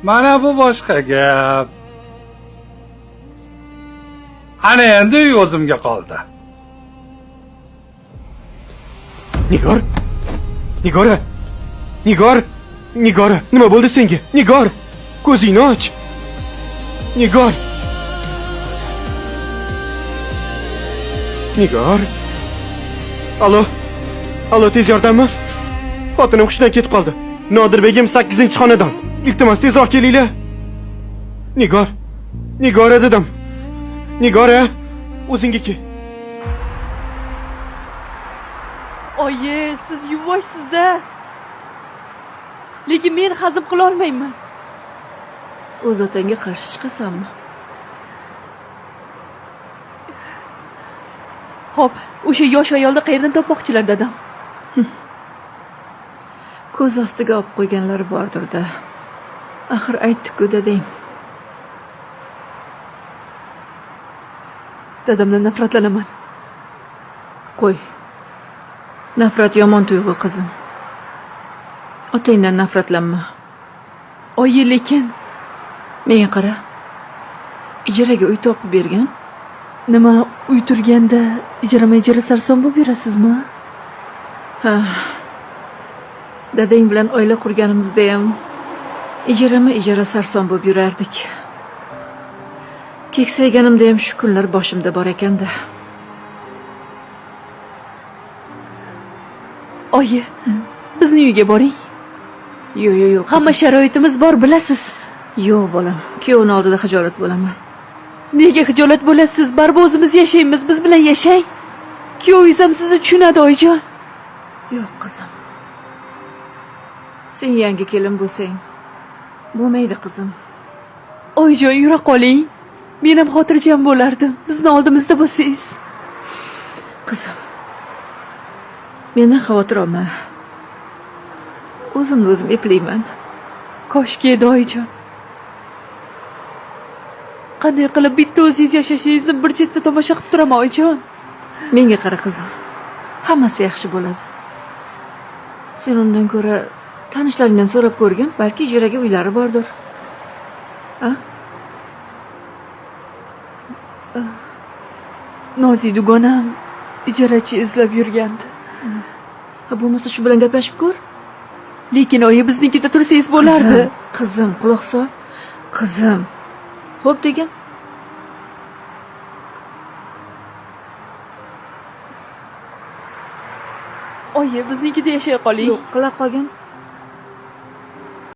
Mana bu boshqa gap. Ana endi uy o'zimga qoldi. Nigor? Nigora? Nigor? Nigora, nima bo'ldi senga? Nigor! Ko'zingni och. Nigor! Nigor? Alo? Alo, tez yordammi? Xotinim hushidan ketib qoldi. Nodir begim 8-xonadon. Iltimos, tezroq kelinglar. Nigor. Nigora dedim. Nigora, o'zingga kel. Oyi, siz yuvvoshsiz-da. Lekin men hazm qila olmayman. O'z otangga qarshi chiqasanmi? Xo'p, o'sha yosh ayolni qayerdan topmoqchilar dadam? Ko'z ostiga olib qo'yganlari bordir-da. Axir aytdi-ku dadang. Dadamdan nafratlanaman. Qo'y. Nafrat yomon tuyg'u, qizim. Otangdan nafratlanma. Oyi, lekin menga qara. Ijaraga uy topib bergan. Nima, uy turganda ijarama-ijara sarson bo'lib yurasizmi? Ha. Dadang bilan oila qurganimizda ham ijarama-ijara sarson bo'lib yurardik. Keksayganimda ham shu kunlar boshimda bor ekanda. Oyi, bizni uyga boring. Yo'q, yo'q, yo'q, Hamma qizim. sharoitimiz bor, bilasiz. Yo'q, bolam, kuyovni oldida xijolat bo'laman. Nega xijolat bo'lasiz? Baribir o'zimiz yashaymiz, biz bilan yashang. Kuyovingiz ham sizni tushunadi, oyijon. Yo'q, qizim. Sen yangi kelin bo'lsang, bo'lmaydi, qizim. Oyijon, yura qoling. Men ham xotirjam bo'lardim. Bizni oldimizda bo'lsangiz. Qizim, mendan xavotir olma. O'zimni o'zim eplayman. Koshki edi, oyijon. Qanday qilib bitta o'zingiz yashashingizni bir chetda tomosha qilib turaman, oyijon. Menga qara, qizim. Hammasi yaxshi bo'ladi. Sen undan ko'ra tanishlaringdan so'rab ko'rgin, balki ijaraga uylari bordir. A? Nozi dugonam ijarachi izlab yurgandi. Ha, bo'lmasa shu bilan gaplashib ko'r. Lekin oyi, biznikida tursangiz bo'lardi. Qizim, qizim, quloq sol. Qizim. Xo'p degin. Oyi, biznikida yashay qoling. Yo'q, qila qolgin.